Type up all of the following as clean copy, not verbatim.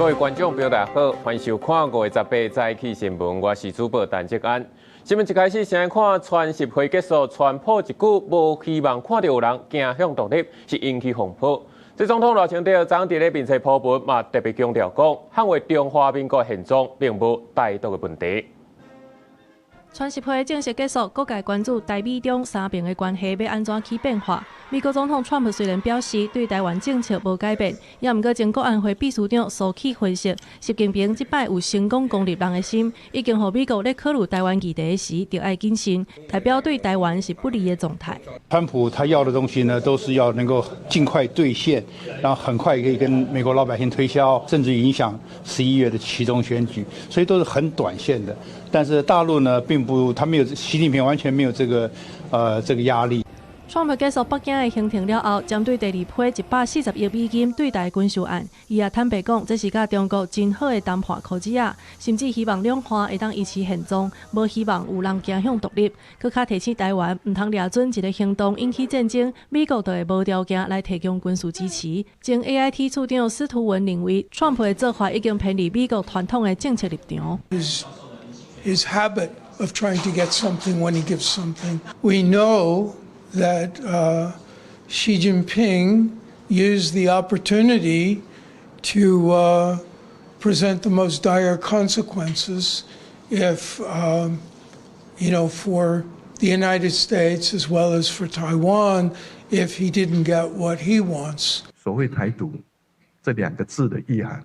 各位觀眾朋友大家好，歡迎收看5月18早起新聞，我是主播陳哲安。新聞一開始先來看川習會結束，川普一句無希望看著有人走向獨立，是引起風波。這總統賴清德昨佇咧面冊 po 文嘛，特別強調講，捍衛中華民國現狀並無台獨的問題。川習會正式結束，各界關注台美中三邊的關係欲按怎去變化。美國總統川普雖然表示對台灣政策無改變，也毋過前國安會秘書長蘇起分析，習近平這擺有成功攻入人的心，已經予美國咧考慮台灣議題時，著愛謹慎，代表對台灣是不利的狀態。川普他要的東西呢，都是要能夠盡快兌現，然後很快可以跟美國老百姓推銷，甚至影響11月的期中選舉，所以都是很短線的。但是大陸呢，並不，他沒有，習近平完全沒有這個壓力。川普結束北京的行程了後，針對第二批140億美金對台軍售案，伊也坦白講，這是佮中國真好的談判口子仔，甚至希望兩岸會當維持現狀，無希望有人走向獨立。閣較提醒台灣，毋通掠準一个行動引起戰爭，美國就會無條件來提供軍事支持。前 AIT 處長司徒文認為，川普的做法已經偏離美國傳統的政策立場。 His habit of trying to get something when he gives something. We know that Xi Jinping used the opportunity to present the most dire consequences if, for the United States as well as for Taiwan, if he didn't get what he wants. 所謂台獨這兩個字的意涵，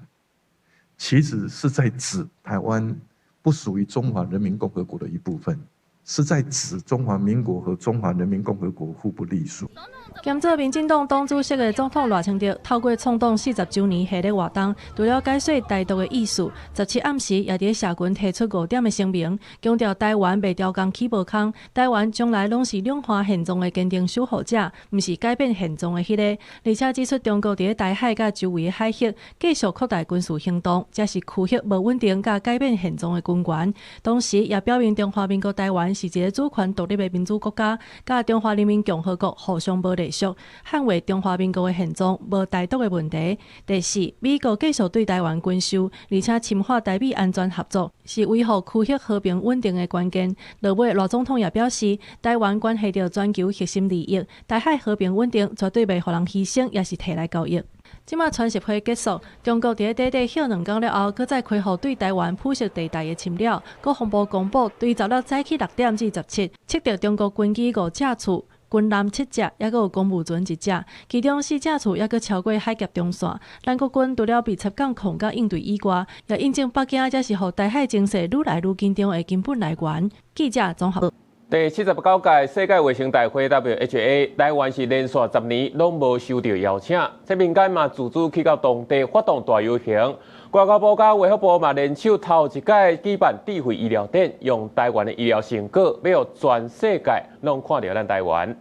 其實是在指台灣不屬於中華人民共和國的一部分，是在指中華民國和中華人民共和國互不隸屬。兼做民進黨黨主席的總統賴清德，透過創黨40週年系列活動，除了解說台獨的意思，17暗時也佇社群提出五點的聲明，強調台灣袂調工起無空，台灣將來攏是兩岸現狀的堅定守護者，毋是改變現狀的彼个。而且指出中國佇咧台海佮周圍的海域繼續擴大軍事行動，這是區域無穩定佮改變現狀的根源。同時，也表明中華民國台灣是一个主權獨立的民主國家，佮中華人民共和國互相無隸屬，捍衛中華民國的現狀，無台獨的問題。第四，美國繼續對台灣軍售，而且深化台美安全合作，是維護區域和平穩定的關鍵。落尾，賴總統也表示，台灣關係著全球核心利益，台海和平穩定絕對袂予人犧牲，也是提來交易。這馬川習會結束，中國佇咧短短歇2工了後，閣再恢復對台灣灰色地帶的侵擾。國防部公布，對16早起6點至17，測著中國軍機五架次，軍艦七隻，抑閣有公務船一隻，其中四架次抑閣超過海峽中線。咱國軍除了密切監控佮應對以外，也印證北京才是予台海情勢愈來愈緊張的根本來源。記者綜合。第79屆世界衛生大會 WHA，台灣是連續10年攏無受著邀請，這民間嘛自主去到當地發動大遊行。外交部佮衛福部嘛聯手頭一擺舉辦智慧醫療展，用台灣的醫療成果，欲予全世界攏看著咱台灣。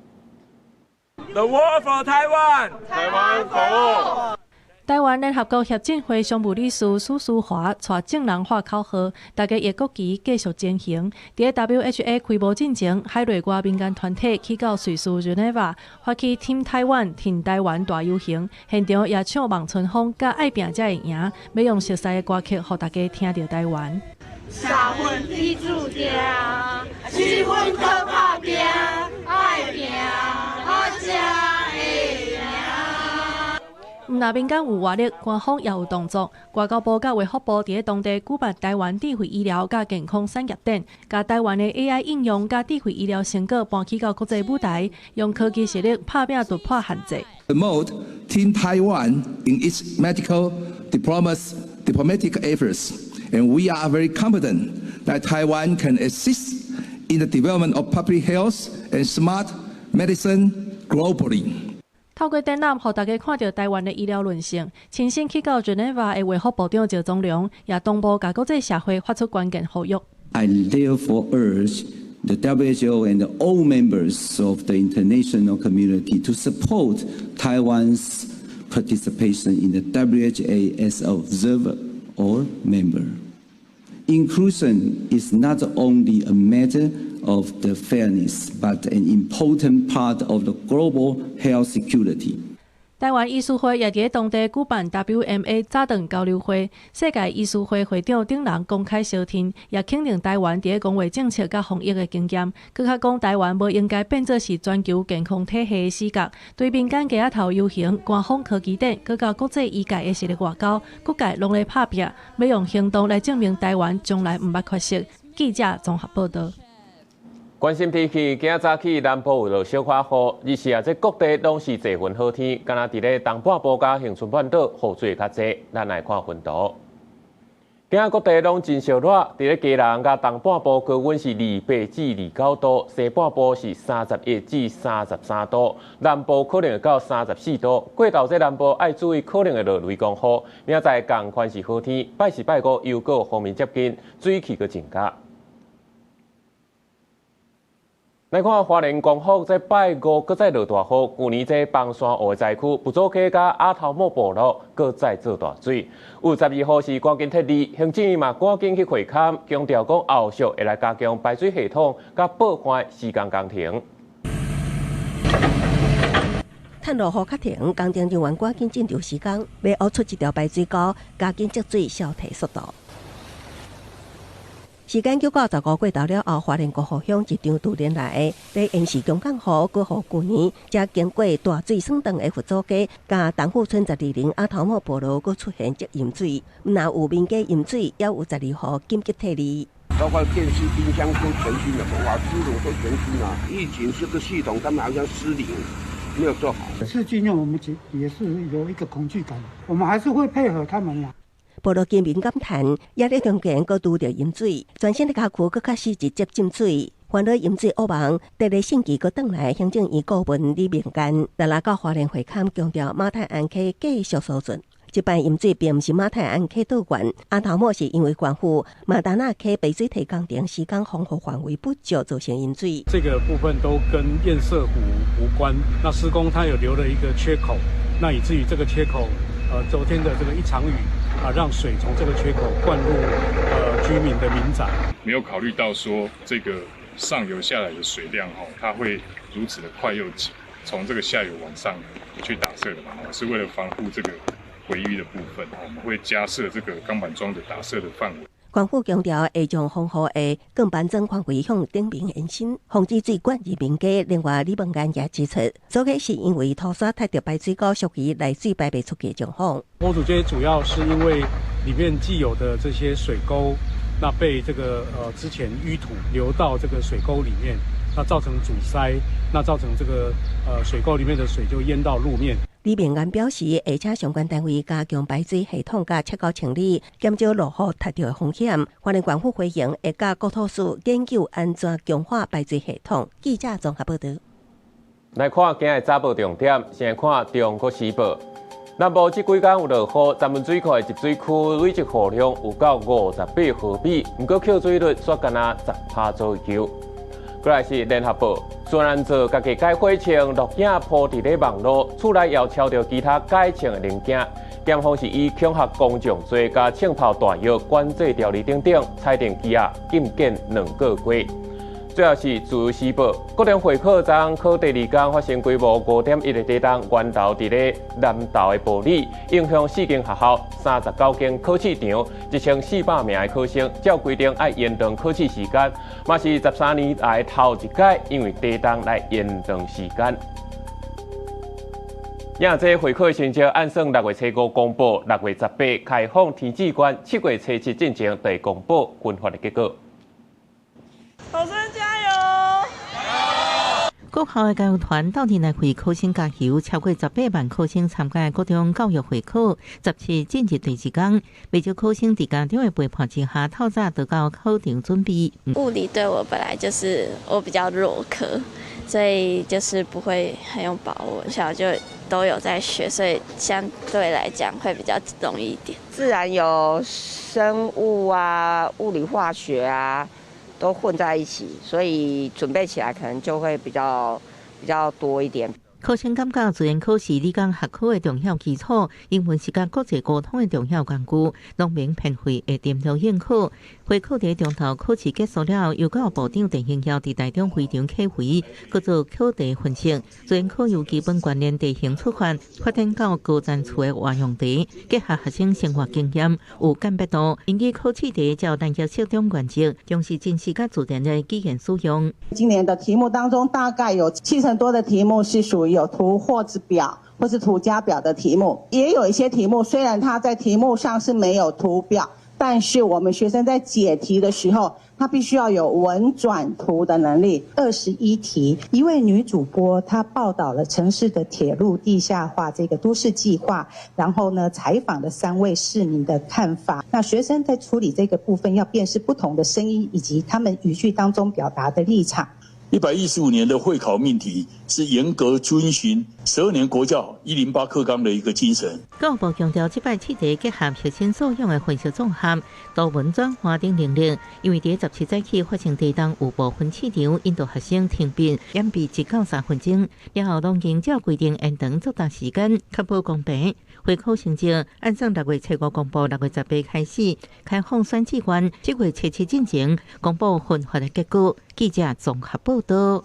The world for Taiwan， Taiwan for all。台灣聯合國協進會常務理事許淑華帶眾人喊口號，大家掖國旗繼續前行。佇 WHA 開幕進前，海內外民間團體去到瑞士日內瓦，發起 Team Taiwan 挺台灣大遊行，現場也唱《望春風》佮愛拚才會贏，欲用熟悉的歌曲，予大家聽著台灣。三分天注定，七分靠拍拚，愛拚我才會贏。毋但民間有活力，官方也有動作。外交部佮衛福部佇咧當地舉辦台灣智慧醫療佮健康產業展，共台灣的 AI 應用佮智慧醫療成果搬去到國際舞台，用科技實力拍拚突破限制。 Promote Team Taiwan in its medical diplomatic efforts, and we are very confident that Taiwan can assist in the development of public health and smart medicine globally. 透過展覽，予大家看著台灣的醫療論述。親身去到日內瓦的衛福部長趙宗龍，也同步共國際社會發出關鍵呼籲。 I therefore urge the WHO and all members of the international community to support Taiwan's participation in the WHA as observer or member. Inclusion is not only a matter of the fairness, but an important part of the global health security. 台灣醫師會也佇當地舉辦 WMA 早頓交流會，世界醫師會會長等人公開相聽，也肯定台灣佇公衛政策佮防疫的經驗。閣較講台灣無應該變做是全球健康體系的死角，對民間街仔頭遊行、官方科技展，閣到國際醫界的實力外交，各界攏咧拍拚，欲用行動來證明台灣從來毋捌缺席。記者綜合報導。關心天氣，今仔早起南部有落小可雨，日時啊，這各地攏是濟雲好天，敢若佇咧東半部佮恆春半島雨水較濟。咱來看雲圖。今仔各地攏真燒熱，佇咧基隆佮東半部高溫是28至29度，西半部是31至33度，南部可能會到34度。過晝這南部愛注意可能會落雷公雨。明仔載仝款是好天，拜四拜五又閣鋒面接近，水汽閣增加。來看花蓮光復這拜五閣再落大雨，舊年這枋山湖的災區，埔祖溪佮阿頭某部落閣再做大水。有12號是趕緊撤離，行政院嘛趕緊去會勘，強調講後續會來加強排水系統佮報岸施工工程。趁落雨較停，工程人員趕緊進場施工，欲挖出一條排水溝，加緊積水消退速度。時間9到15過頭了後，花蓮國湖鄉一場多年來咧延時強降雨，閣予舊年才經過大水損斷的佛祖溪，佮東富村12林阿頭某部落閣出現積淹水，毋但有民家淹水，也有12戶緊急撤離。包括電視、冰箱都全新的，瓦斯爐都全新啊！預警這個系統，他們好像失靈，沒有做好。是經驗，我們也是有一個恐懼感，我們還是會配合他們啦。部落居民感嘆，壓力中間閣拄著淹水，全省的郊區閣較是直接浸水，煩惱淹水惡夢。第二星期閣轉來，行政院顧問李明堅，來來到花蓮會勘，強調馬太鞍溪繼續疏浚。這擺淹水並毋是馬太鞍溪倒灌，阿頭某是因為縣府馬達納溪排水堤工程施工防護範圍不足造成淹水。這個部分都跟堰塞湖無關，那施工它有留了一個缺口，那以至於這個缺口，昨天的這個一場雨。啊，讓水從這個缺口灌入居民的民宅，沒有考慮到說這個上游下來的水量哈，它會如此的快又急，從這個下游往上去打設的嘛，是為了防護這個回淤的部分，我們會加設這個鋼板樁的打設的範圍。縣府強調會將防護的鋼板樁範圍向頂面延伸，防止水灌入民家。另外，李文安也指出，早期是因為土沙塞著排水溝，屬於內水排袂出去的狀況。坡祖街主要是因為裡面既有的這些水溝，那被這個之前淤土流到這個水溝裡面，那造成阻塞，那造成這個水溝裡面的水就淹到路面。李明安表示，會請相關單位加強排水系統佮切溝清理，減少落雨塞著的風險。花蓮縣府回應會佮國土署研究按怎強化排水系統。記者綜合報導。來看今日早報重點，先來看《中國時報》。南部這幾工有落雨，三門水庫的集水區累積雨量有到58毫米，毋過蓄水率煞干焦10%左右。過來是聯合報，孫安做家己改火槍，錄影鋪佇咧網路，厝內也抄著其他改槍的零件。檢方是以恐嚇公眾罪佮槍炮彈藥管制條例等等，裁定羈押禁見2個月。最後是自由時報，國中會考昨考第二工發生規模5.1的地動，源頭佇咧南投的埔里，影響四間學校、39間考試場，1400名的考生，照規定愛延長考試時間，嘛是13年來頭一擺因為地動來延長時間。亞這會考的成績按算6月初5公布，6月18開放填志願，7月初7進前就會公布分發的結果。考生加油！國校的加油團鬥陣來為考生加油，超過18萬考生參加國中教育會考，17進入第二工，袂少考生佇家長的陪伴之下，透早就到考場準備。物理對我本來就是我比較弱科，所以就是不會很有把握，小就都有在學，所以相對來講會比較容易一點。自然有生物啊、物理化學啊。都混在一起，所以準備起來可能就會比較多一點。考生感覺自然考是理工學科的重要基礎，英文是佮國際溝通的重要工具。農民編費會掂量應考，會考佇中晝考試結束了，由教育部長鄭英耀佇台中會場啟回，閣做考題分析。自然考由基本觀念地形出發，發展到高層次的活用題，結合學生生活經驗，有鑑別度。英語考試題照單一適中原則，重視真實佮自然的語言使用。今年的題目當中，大概有7成多的題目是屬於有圖或者表或是圖加表的題目，也有一些題目雖然它在題目上是沒有圖表，但是我們學生在解題的時候，他必須要有文轉圖的能力。21題，一位女主播她報道了城市的鐵路地下化這個都市計劃，然後呢採訪了三位市民的看法。那學生在處理這個部分，要辨識不同的聲音以及他們語句當中表達的立場。115年的會考命題是嚴格遵循12年國教108課綱的一個精神。教育部強調，這擺試題結合核心素養的分析綜合、圖文轉化等能力。因為佇17早起發生地動，有部分試場引導學生停筆、延畢1到3分鐘，了後攏經照規定延長作答時間，確保公平。會考成績按算6月初5公布，6月18開始開放選志願，7月初7進前公布分發的結果。記者綜合報道。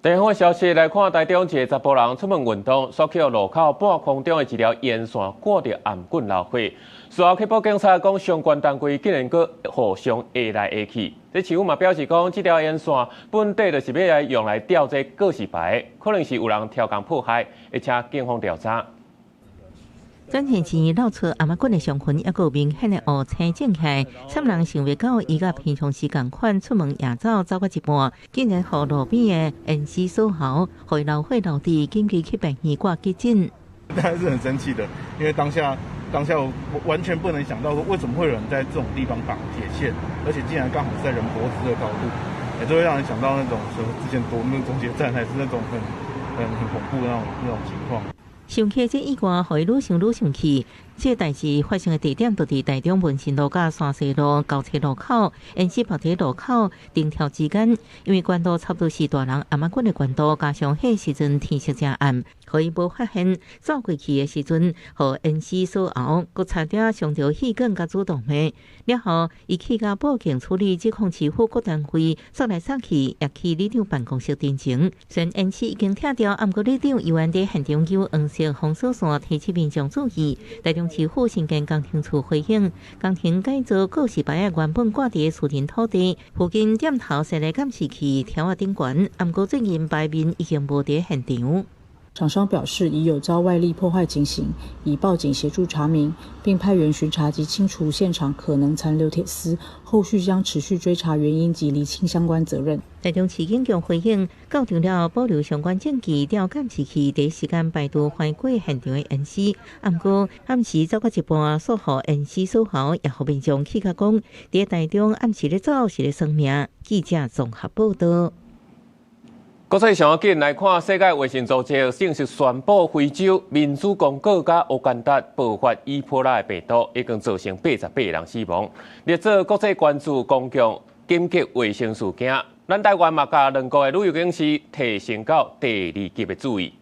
地方消息來看，台中一个查埔人出門運動，煞予路口半空中的一條煙線割著頷頸流血。事後去報警察講，相關單位竟然閣互相下來下去。這市府嘛表示講，這條煙線本底就是欲來用來吊這告示牌，可能是有人刁工破壞，會請警方調查。轉線前露出頷頸的傷痕，抑閣有明顯的烏青腫起來，參人想袂到，伊佮平常時仝款出門夜走走到一半，竟然予路邊的煙絲鎖喉，予伊流血流滴，緊急去病院掛急診。當然是很生氣的，因為當下我完全不能想到說，為什麼會有人在這種地方綁鐵線，而且竟然剛好是在人脖子的高度，也就會讓人想到那種說之前奪命終結站，還是那種很恐怖的那種情況。想起這意外，予伊愈想愈生氣。這個代誌發生的地點就佇台中文心路佮山西路交叉路口，煙絲綁佇路口燈條之間。因為懸度差不多是大人頷頸的懸度，加上彼時陣天色正暗，予伊無發現走過去的時陣，予煙絲鎖喉，閣差點傷著血管佮主動脈。了後，伊去共報警處理，指控市府各單位煞來煞去，也去里長辦公室陳情。雖然煙絲已經拆掉，毋過里長猶原佇現場用黃色封鎖線提醒民眾注意。台中市府興建工程處回應，工程改造告示牌原本掛佇私人土地附近店頭設立監視器，柱仔頂懸，毋過最近牌面已經無佇現場。廠商表示疑有遭外力破壞情形，已報警協助查明，並派員巡查及清除現場可能殘留鐵絲，後續將持續追查原因及釐清相關責任。台中市警局回應，到場了保留相關證據，調監視器，第一時間排除橫過現場的煙絲。毋過暗時走到一半，煞予煙絲鎖喉，也予民眾氣甲講，佇台中暗時咧走是咧算命。記者綜合報道。國際上緊來看，世界衛生組織正式宣布，非洲民主剛果佮烏干達爆發伊波拉的病毒，已經造成88人死亡。列做國際關注公共緊急衛生事件。咱台灣嘛，共兩國的旅遊公司提升到第二級的注意。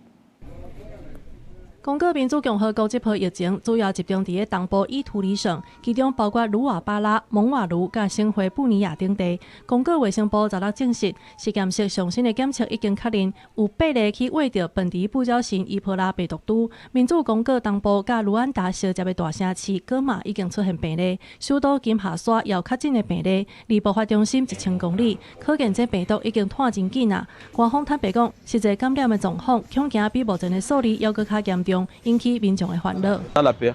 剛果民主共和國這波疫情主要集中佇咧東部伊圖里省，其中包括盧瓦巴拉、蒙瓦盧佮省會布尼亞等地。剛果衛生部昨日證實，實驗室上新的檢測已經確認有八个去餵著笨豬布鳥型伊波拉病毒株。民主剛果東部佮盧安達相接的大城市戈馬已經出現病例，首都金哈沙也有確診的病例，離爆發中心1000公里，可見這病毒已經湠真緊啊！官方坦白講，實際感染的狀況恐驚比目前的數字猶閣較嚴重。引起民眾的煩惱。 La peur,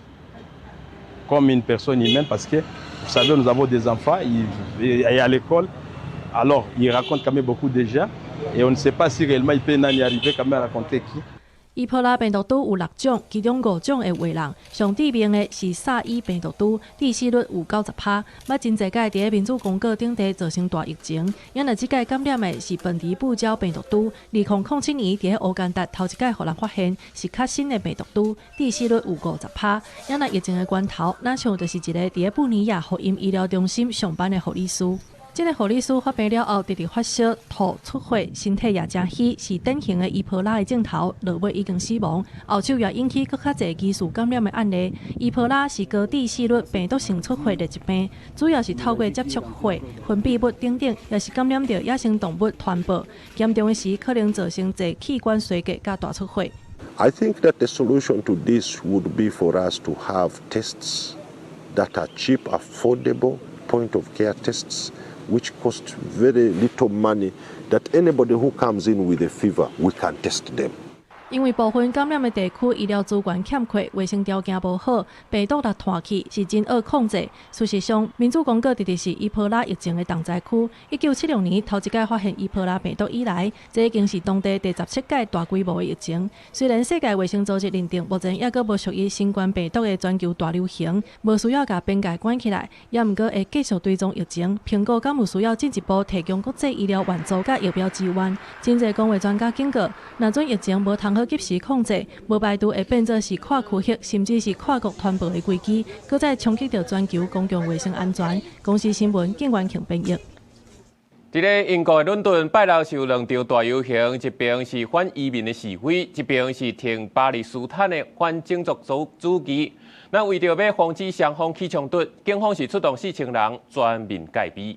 comme une personne humaine, parce que vous savez, nous avons des enfants, ils à l'école, alors ils rencontrent quand même beaucoup de gens, et on ne sait pas si réellement il peut y arriver quand même à rencontrer qui. 伊波拉病毒株有六種，其中五種會餵人。上致命的是薩伊病毒株，致死率有90%。捌真濟擺佇咧民主剛果等地造成大疫情。因為這擺感染的是笨豬布鳥病毒株，2007年佇咧烏干達頭一擺予人發現是較新的病毒株，致死率有50%。因為疫情的源頭，若像就是一个佇咧布尼亞福音醫療中心上班的護理師。這个護理師發病了後，直直發燒、吐、出血，身體也誠虛，是典型的伊波拉的症頭。落尾已經死亡。後手也引起閣較濟疑似感染的案例。伊波拉是高致死率病毒性出血的疾病，主要是透過接觸血、分泌物等等，抑是感染著野生動物傳播。嚴重的時可能造成濟器官衰竭佮大出血。 I think that the solution to this would be for us to have tests that are cheap, affordable, point of care tests, which cost very little money, that anybody who comes in with a fever, we can test them. 因為部分感染的地區醫療資源欠缺，衛生條件無好，病毒若傳去是真惡控制。事實上，民主剛果直直是伊波拉疫情的重災區。1976年頭一擺發現伊波拉病毒以來，這已經是當地第17屆大規模的疫情。雖然世界衛生組織認定目前猶閣無屬於新冠病毒的全球大流行，無需要共邊界關起來，猶毋過會繼續追蹤疫情，評估敢有需要進一步提供國際醫療援助佮疫苗支援。真濟公衛專家警告，若準疫情無通好及時控制，無排除會變做是跨區域甚至是跨國傳播的危機，閣再衝擊著全球公共衛生安全。公視新聞，景元慶編譯。佇咧英國的倫敦，拜六是有兩場大遊行，一邊是反移民的示威，一邊是挺巴勒斯坦的反種族主義。那為著欲防止雙方起衝突，警方是出動4000人全面戒備。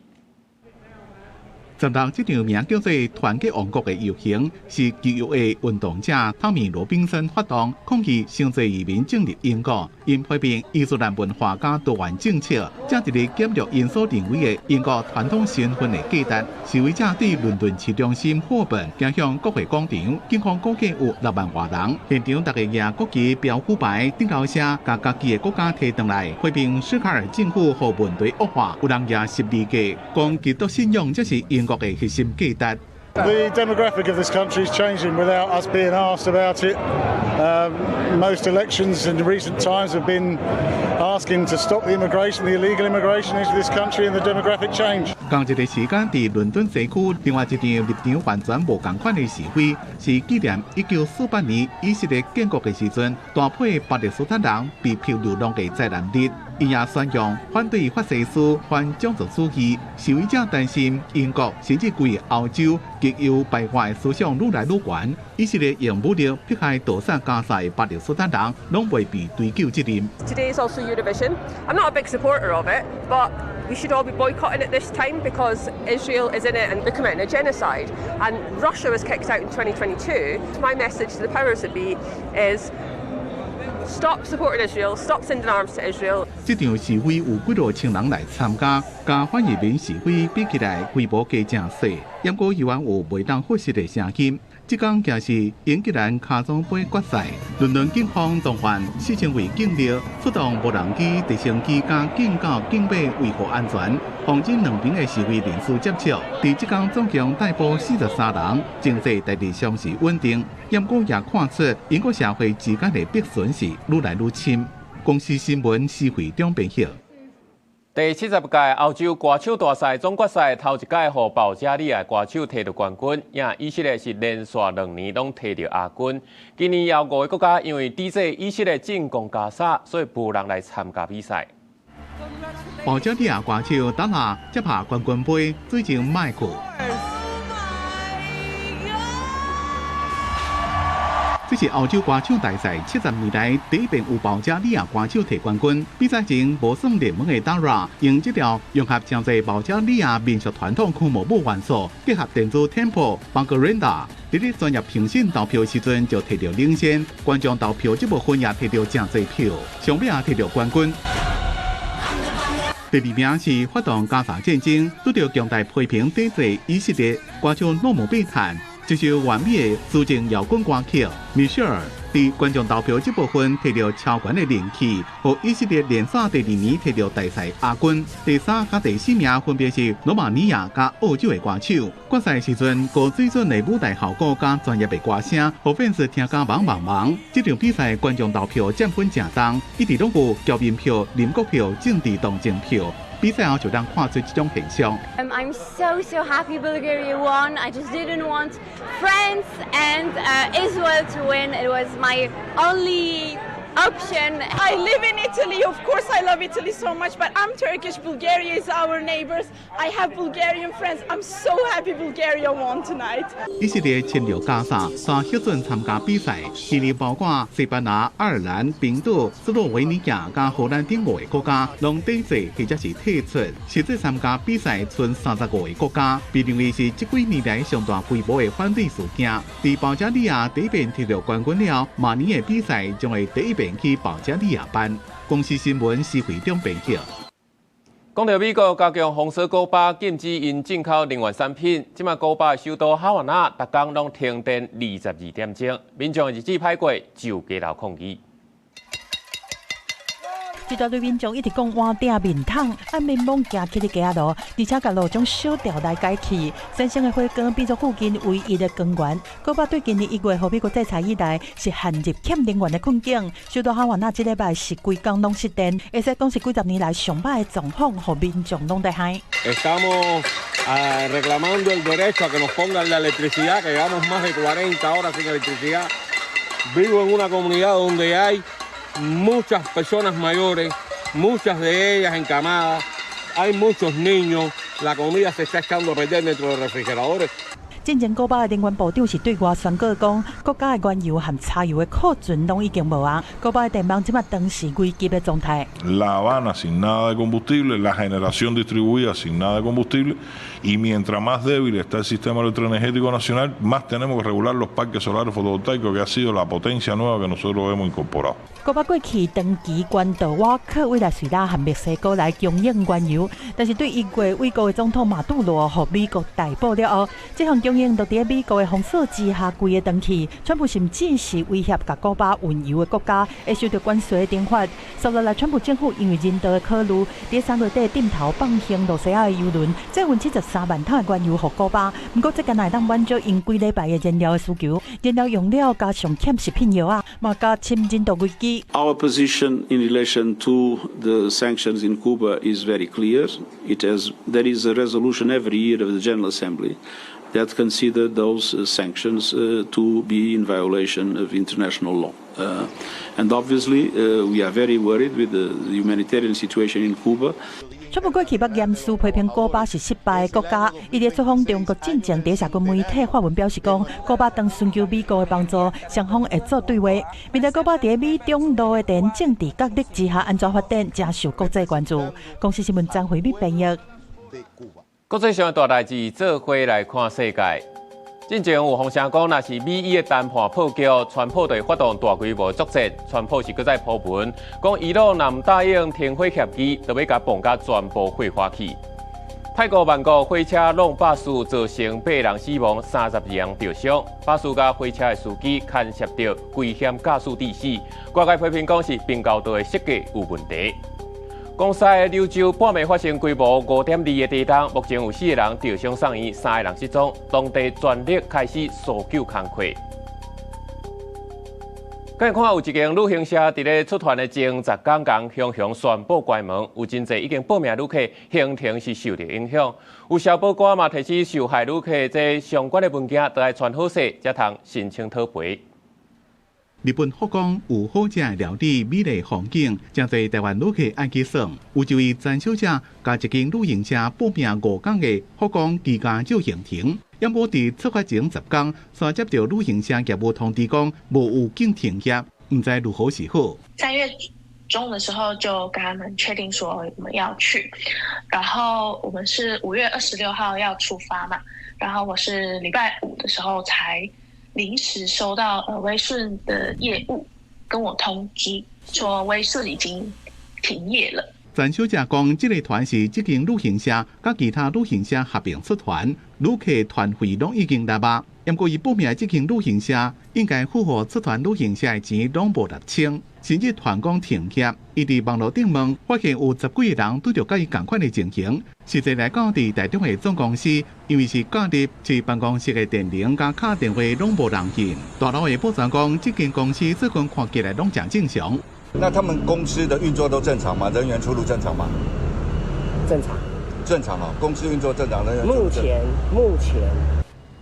16這場名叫做“團結王國”的遊行，是極右的運動者湯米羅賓森發動，抗議傷濟移民進入英國，𪜶批評伊斯蘭文化佮多元政策，正佇咧減弱𪜶所認為的英國傳統身份的價值。示威者對倫敦市中心霍本行向國會廣場，警方估計有6萬外人。現場大家舉國旗、標語牌，頂頭寫共家己的國家提轉來，批評史卡爾政府予問題惡化。有人舉十字架，講基督信仰才是英國的核心價值。 The demographic of this country is changing without us being asked about it. Most elections in recent times have been asking to stop the immigration, the illegal immigration into this country and the demographic change. 仝一个時間，佇倫敦西區，另外一場立場完全無仝款的示威，是紀念1948年以色列建國的時陣，大批巴勒斯坦人被迫流浪的災難日。𪜶也宣揚反對法西斯、反種族主義。示威者擔心英國甚至規个歐洲極右排外思想愈來愈懸，以色列用武力迫害屠殺加沙的巴勒斯坦人，攏袂被追究責任。 Today is also Eurovision. I'm not a big supporter of it, but we should all be boycotting it this time because Israel is in it and they're committing a genocide. And Russia was kicked out in 2022. My message to the powers that be is stop supporting Israel, stop sending arms to Israel. 這場示威有幾落千人來參加，佮反移民示威比起來規模加誠細，毋過猶原有袂當忽視的聲音。這工也是英格蘭跤總杯決賽，倫敦警方動員4000位警力，出動無人機、直升機佮警狗、警馬維護安全，防止兩邊的示威人士接觸。佇這工總共逮捕43人，情勢大致上是穩定。毋過也看出英國社會之間的鱉損是愈來愈深。公視新聞施惠中編譯。第70屆歐洲歌手大賽總決賽頭一擺予保加利亞歌手提著冠軍，也以色列是連續2年攏提著亞軍。今年有五个國家因為抵制以色列進攻加沙，所以無人來參加比賽。保加利亞歌手達拉接下冠軍杯，對準麥克。Oh my god！這是歐洲歌唱大賽70年來第一遍有保加利亞歌手提冠軍。比賽前無算熱門的達拉，用這條融合誠濟保加利亞民俗傳統空毛舞元素，結合電子 tempo、邦格瑞達，佇咧專業評審投票時陣就提著領先，觀眾投票這部分也提著誠濟票，上尾也提著冠軍。第二名是發動加沙戰爭，拄著強大批評抵制以色列歌手諾姆貝坦。這首完美的抒情搖滾歌曲，米歇爾佇觀眾投票這部分提著超懸的人氣，予以色列連續第二年提著大賽亞軍。第三佮第四名分別是羅馬尼亞佮澳洲的歌手。決賽時陣，高水準的舞台效果佮專業的歌聲，予粉絲聽甲茫茫茫。這場比賽觀眾投票佔分誠重，一直攏有僑民票、鄰國票、政治同情票。比賽後就通看出這種現象。 I'm so so happy Bulgaria won. I just didn't want France and Israel to win. It was my only option. I live in Italy. Of course, I love Italy so much, but I'm Turkish. Bulgaria is our neighbors. I have Bulgarian friends. I'm so happy Bulgaria won tonight. 以色列侵略加沙，煞核准參加比賽，今年包括西班牙、愛爾蘭、冰島、斯洛維尼亞佮荷蘭等五個國家，攏抵制或者是退出。實際參加比賽賰35個國家，被認為是這幾年來上大規模的反對事件。佇保加利亞第一遍摕著冠軍了，明年的比賽將會第一遍去保加利亞辦。公視新聞施惠中編輯。講著美國加強封鎖古巴，禁止𪜶進口能源產品。這馬古巴首都哈瓦那，逐工攏停電22點鐘，民眾日子歹過，上街頭抗議。一大堆民眾一直講碗鼎麵桶，按民望行去咧街仔路，而且共路將小吊來解氣，產生的火光變做附近唯一的光源。古巴對今年1月予美國制裁以來，是陷入欠能源的困境。首都哈瓦那這禮拜是規工攏失電，會使講是幾十年來上歹的狀況，予民眾攏在害。 Estamos reclamando el derecho a que nos pongan la electricidad, que llevamos más de 40 horas sin electricidad. Vivo en una comunidad donde hay muchas personas mayores, muchas de ellas encamadas, hay muchos niños, la comida se está echando a perder dentro de los refrigeradores. 進前古巴的能源部長是對外宣告講，國家的原油和柴油的庫存攏已經無啊。古巴的電網這馬當時危急的狀態。 La Habana sin nada de combustible, la generación distribuida sin nada de combustible, y mientras más débil está el sistema electroenergético nacional, más tenemos que regular los parques solares fotovoltaicos, que ha sido la potencia nueva que nosotros hemos incorporado. 古巴過去長期關渡瓦克委內瑞拉和墨西哥來供應原油，但是對1月委國的總統馬杜羅予美國逮捕了後，這項供應都佇美國的封鎖之下規个斷去。川普甚至是威脅共古巴運油的國家會受著關稅的懲罰。接落來，川普政府因為人道的考慮，佇3月底點頭放行露西亞的油輪，載運73萬桶的原油予古巴。毋過這敢若會當滿足𪜶幾禮拜的燃料的需求，燃料用了加上欠食品藥啊，嘛加深人道危機。 Our position in relation to the sanctions in Cuba is very clear. There is a resolution every year of the General Assembly that consider those sanctions to be in violation of international law. And obviously, we are very worried with the humanitarian situation in Cuba. 川普過去捌嚴肅批評古巴是失敗的國家，伊佇出訪中國進前，佇社群媒體發文表示講，古巴當尋求美國的幫助，雙方會做對話。面對古巴佇美中露的電政治角力之下，按怎發展，誠受國際關注。公視新聞張惠美編譯。國際上的大代誌，做伙來看世界。進前有風聲講，若是美伊的談判破局，川普就會發動大規模作戰。川普是閣再鋪文，講伊朗若毋答應停火協議，就欲共磅甲全部火化去。泰國曼谷火車挵巴士造成八人死亡，32人著傷。巴士佮火車的司機牽涉著危險駕駛致死，外界批評講是平交道的設計有問題。廣西柳州半暝發生規模5.2的地動，目前有四個人著傷送院，三個人失蹤，當地全力開始搜救工作。來看有一間旅行社佇咧出團的前10工，共雄雄宣布關門，有真濟已經報名旅客行程是受著影響。有消保官嘛提醒受害旅客，這相關的文件都愛傳好勢，才通申請討賠。日本福岡有好食的料理、美麗風景，誠濟台灣旅客愛去耍。有一位陳小姐，共一間旅行社報名5工的福岡自駕遊行程，毋過佇出發前10工，煞接著旅行社業務通知講無預警停業，毋知如何是好。 3月中的時候就跟他們確定說我們要去，然後我們是5月26號要出發嘛，然後我是禮拜五的時候才臨時收到威順的業務跟我通知，說威順已經停業了。陳小姐講，這個團是這間旅行社佮其他旅行社合併出團，旅客團費攏已經納啊。毋過伊報名這間旅行社應該付予出團旅行社的錢攏無納清，甚至團講停業。伊佇網路頂問，發現有十幾个人拄著佮伊仝款的情形。實際來講，佇台中的總公司，因為是假日，所以辦公室的電鈴佮敲電話攏無人應。大樓的保全講，這間公司最近看起來攏誠正常。那他們公司的運作都正常嗎？人員出入正常嗎？正常。正常啊，公司運作正常，人員目前。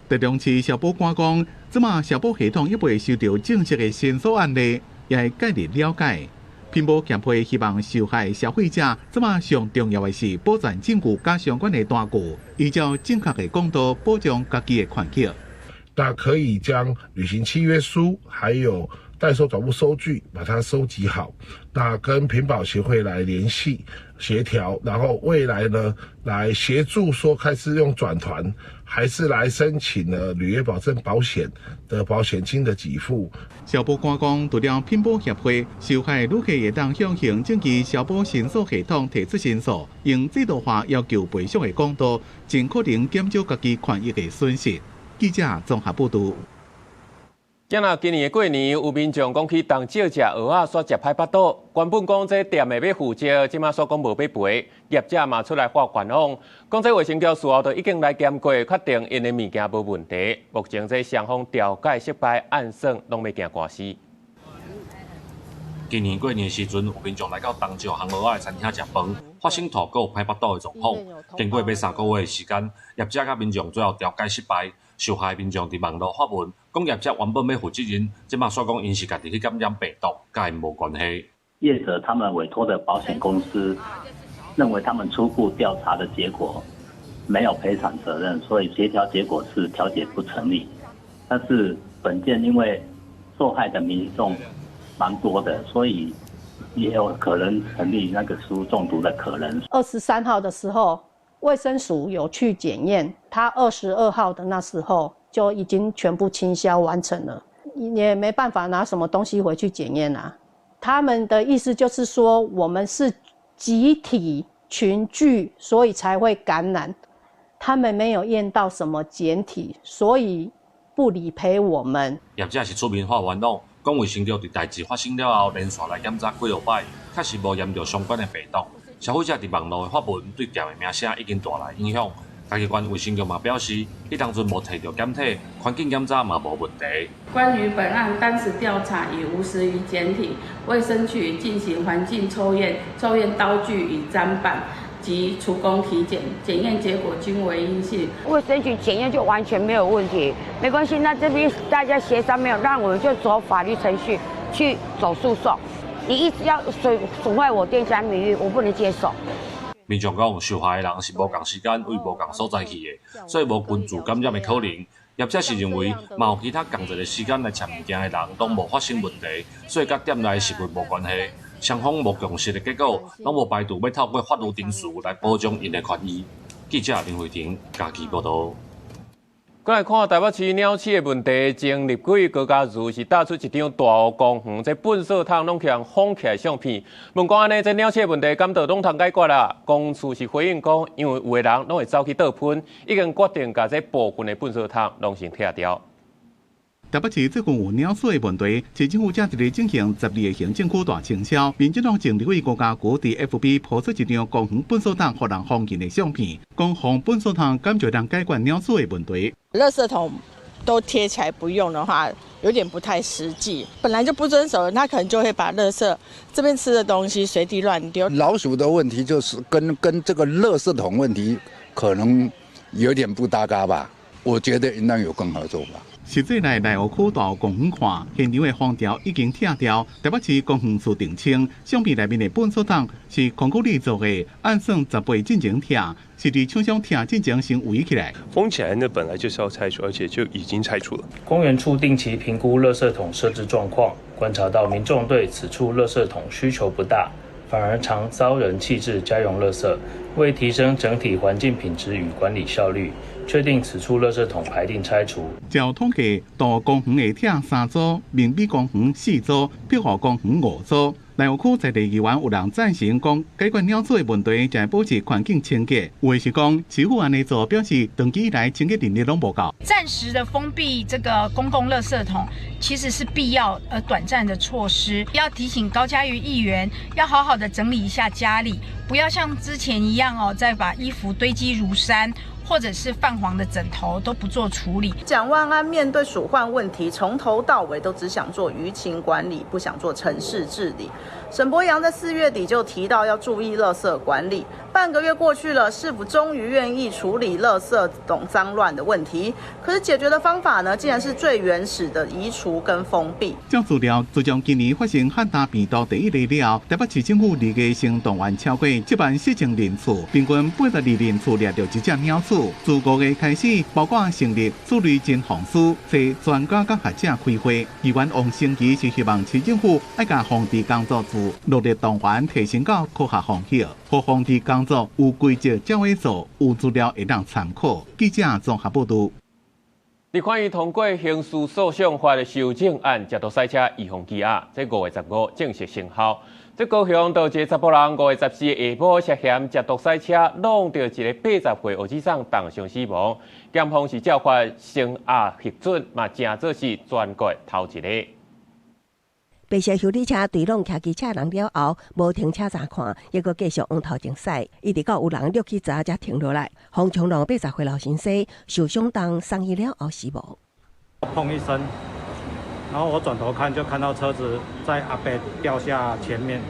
台中市消保官講，這馬消保系統猶未收著正式的申訴案例。也會介入了解。品保協會希望受害消費者，這馬上重要的是保全證據佮相關的單據，依照正確的管道保障家己的權益。那可以將旅行契約書，還有代收轉付收據，把它收集好，那跟品保協會來聯繫協調，然後未來呢，來協助說開始用轉團，還是來申請了履約保證保險的保險金的給付。消保官講，除了品保協會，受害旅客會當向行政機消保申訴系統提出申訴，用制度化要求賠償的管道，盡可能減少家己權益的損失。記者綜合報導。今仔今年的過年，有民眾講去東石食蚵仔，煞食歹腹肚。原本講這店的欲負責，這馬煞講無欲賠，業者嘛出來發願望，講這衛生局事後都已經來檢過，確定𪜶的物件無問題。目前這雙方調解失敗，按算攏欲行官司。今年過年時陣，有民眾來到東石烘蚵仔的餐廳食飯，發生吐閣歹腹肚的狀況。經過欲3個月的時間，業者佮民眾最後調解失敗。受害民眾佇網路發文，講業者原本欲負責任，這馬煞講𪜶是家己去感染病毒，佮𪜶無關係。業者他們委託的保險公司認為他們初步調查的結果沒有賠償責任，所以協調結果是調解不成立。但是本件因為受害的民眾蠻多的，所以也有可能成立那個食物中毒的可能。23號的時候，衛生署有去檢驗，他22號的那時候就已經全部清消完成了，也沒辦法拿什麼東西回去檢驗啊。他們的意思就是說，我們是集體群聚，所以才會感染。他們沒有驗到什麼檢體，所以不理賠我們。業者是出面發願望，講衛生局佇代誌發生了後，連續來檢查幾落擺，確實無驗著相關的病毒。消費者佇網路的發文對店的名聲已經帶來影響。嘉義縣衛生局嘛表示，彼當陣無提著檢體，環境檢查嘛無問題。關於本案當時調查已無食魚檢體，衛生局進行環境抽驗，抽驗刀具與砧板及廚工體檢，檢驗結果均為陰性。衛生局檢驗就完全沒有問題，沒關係。那這邊大家協商沒有，讓我們就走法律程序去走訴訟。你一直要損壞我店家名譽，我不能接受。民眾講，受害的人是無仝時間對無仝所在去的，所以無群聚感染的可能。業者是認為，嘛有其他仝一个時間來攕物件的人，攏無發生問題，所以佮店內食物無關係。雙方無共識的結果，攏無排除欲透過法律程序來保障𪜶的權益。記者林慧婷嘉義報導。過來看台北市鳥鼠的問題，前立委高嘉瑜是貼出一張大湖公園這糞埽桶攏予人封起來相片，問講按呢，這鳥鼠的問題敢就攏通解決啦？公署是回應講，因為有的人攏會走去倒噴，已經決定共這部分的糞埽桶攏先拆掉。台北市最近有鳥鼠的問題，市政府正佇咧進行12個行政區大清掃。民進黨前立委高嘉瑜佇 FB 拋出一張公園糞埽桶予人封起的相片，講封糞埽桶敢就能解決鳥鼠的問題。垃圾桶都貼起來不用的話，有點不太實際。本來就不遵守，他可能就會把垃圾這邊吃的東西隨地亂丟。老鼠的問題就是跟這個垃圾桶問題可能有點不搭嘎吧？我覺得應當有更好的做法。實際來內湖區大湖公園看，現場的封條已經拆掉。台北市公園處澄清，相片內面的糞埽桶是空谷里做的，按算10倍進前拆，是佇廠商拆進前先圍起來。封起來那本來就是要拆除，而且就已經拆除了。公園處定期評估垃圾桶設置狀況，觀察到民眾對此處垃圾桶需求不大，反而常遭人棄置家用垃圾。為提升整體環境品質與管理效率，確定此處垃圾桶排定拆除。照統計，大湖公園會拆3組，民美公園4組，碧湖公園5組。內湖區在地議員有人贊成講，解決鳥鼠的問題，就會保持環境清潔。有的是講，市府按呢做，表示長期以來清潔能力攏無夠。暫時的封閉這個公共垃圾桶，其實是必要而短暫的措施。要提醒高嘉瑜議員，要好好的整理一下家裡，不要像之前一樣哦，再把衣服堆積如山，或者是泛黃的枕頭都不做處理。蔣萬安面對鼠患問題，從頭到尾都只想做輿情管理，不想做城市治理。沈伯洋在4月底就提到要注意垃圾管理，半個月過去了，市府終於願意處理垃圾桶髒亂的問題。可是解決的方法呢，竟然是最原始的移除跟封閉。照資料，自從今年發生漢達病毒第一例了後，台北市政府二月先動員超過7萬4千人次，平均82人次掠著一隻鳥鼠。自5月開始，包括成立鼠類偵防師，揣專家佮學者開會。議員王成基是希望市政府愛共防治工作自落力動員提升到科學防疫，予防治工作有規則才會做，有資料會當參考。記者綜合報導。立法院通過刑事訴訟法的修正案，食毒賽車預防羈押，這5月15正式生效。這高雄就一个查埔人5月14下晡涉嫌食毒賽車，挵著一个80歲烏子送重傷死亡。檢方是照法聲押核准，嘛成做是全國頭一个。白色修理車對挵騎機車人了後，無停車查看，猶閣繼續往頭前駛，一直到有人掠去閘才停落來。予衝撞80歲老先生受傷重，送醫了後死亡。砰一聲，然後我轉頭看，就看到車子在阿伯掉下前面，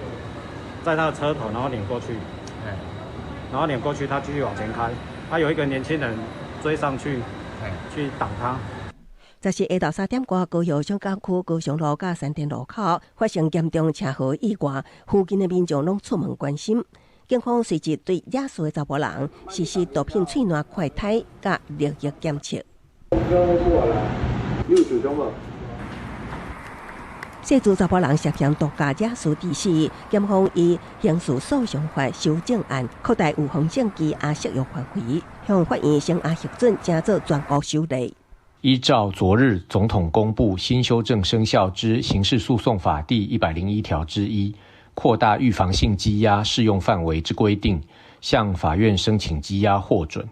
在他的車頭，然後碾過去，然後碾過去，他繼續往前開，他有一個年輕人追上去，去擋他。 14下晝3點外，高雄蔣港區高雄路佮山田路口發生嚴重車禍意外，附近的民眾攏出門關心。警方隨即對惹事的查埔人實施毒品喙瀾快篩佮尿液檢測。你有受傷無？涉事查埔人涉嫌毒駕惹事致死，檢方以刑事訴訟法修正案擴大預防性羈押適用範圍，向法院聲押核准，成做全國首例。依照昨日總統公布新修正生效之刑事訴訟法第101條之一，擴大預防性羈押適用範圍之規定，向法院申請羈押獲准。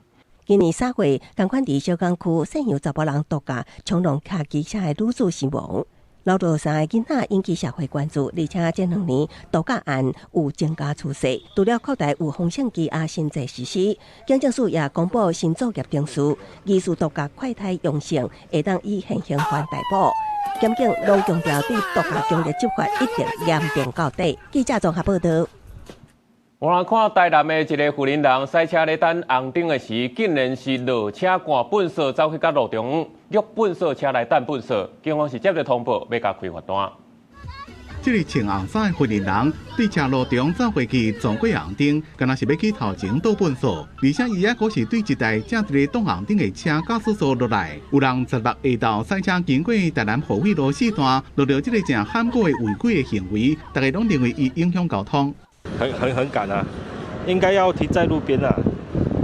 今年3月，仝款佇小港區姓楊查埔人毒駕衝撞騎機車的女子死亡。老大三个囡仔引起社會關注，而且這兩年毒駕案有增加趨勢。除了擴大預防性羈押新制實施，警政署也公布新作業程序，疑似毒駕快篩陽性，會當以現行犯逮捕。檢警攏強調對毒駕強力執法一定嚴重到底。記者綜合報道。我來看台南的一个婦人人駛車咧等紅燈的時，竟然是落車趕糞掃走去到路中央，約糞掃車來擲糞掃，警方是接著通報，欲共開罰單。這个穿紅衫的婦人人對車路中走過去撞過紅燈，敢若是欲去頭前倒糞掃，而且伊猶閣是對一台正佇咧擋紅燈的車駕駛座落來。有人16下晝駛車經過台南河尾路四段，錄著這个誠罕見的違規的行為，大家攏認為伊影響交通。很趕啊，應該要停在路邊啊。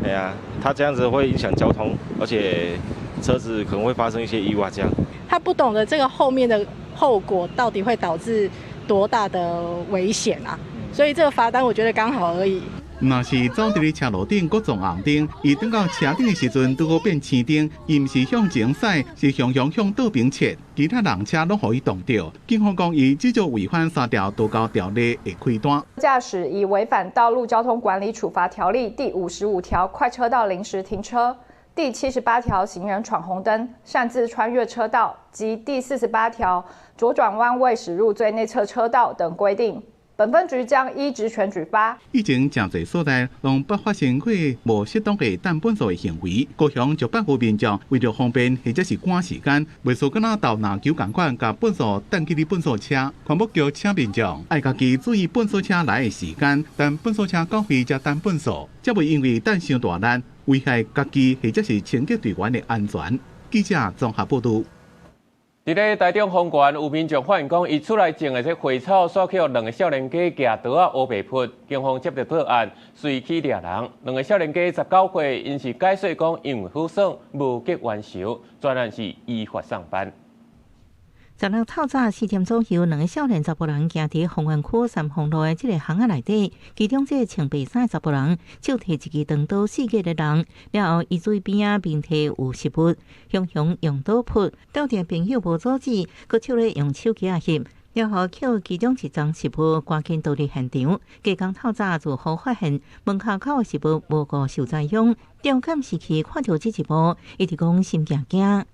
哎呀，他這樣子會影響交通，而且車子可能會發生一些意外。這樣，他不懂得這個後面的後果到底會導致多大的危險啊，所以這個罰單我覺得剛好而已。若是走佇咧車路頂，閣撞紅燈，伊轉到車頂的時陣，拄好變青燈，伊毋是向前駛，是雄雄向倒邊切，其他人車攏予伊擋著。警方講，伊至少違反三條道交條例會開單。駕駛已違反《道路交通管理處罰條例》第55條快車道臨時停車、第78條行人闖紅燈、擅自穿越車道及第48條左轉彎未駛入最內側車道等規定。本分局將依職權舉發。以前誠濟所在攏捌發生過無適當的擲糞掃的行為，高雄就捌有民眾為著方便或者是趕時間，袂輸敢若鬥籃球仝款，共糞掃擲去咧糞掃車。環保局請民眾愛家己注意糞掃車來的時間，等糞掃車到位才擲糞掃，才袂因為擲傷大力，危害家己或者是清潔隊員的安全。記者綜合報導。佇咧台中豐原有民眾發現講，伊厝內種的這花草，煞去予兩个少年家舉刀仔烏白潑，警方接著報案，隨去掠人。兩个少年家19歲，𪜶是解說講，因為好耍，無結冤仇，專案是依法送辦。 16透早4點左右，兩个少年查埔人行佇豐原區三鳳路的這个巷仔內底，其中這个穿白衫的查埔人手提一支長刀四界咧弄，了後伊嘴邊仔面提有食物，雄雄用刀撲，鬥陣朋友無阻止，閣手咧用手機仔翕。了後，抾其中一樁食物，趕緊逃離現場。隔工透早住戶發現門口口的食物無顧受災用，調監視器看著這一幕，伊直講心驚驚。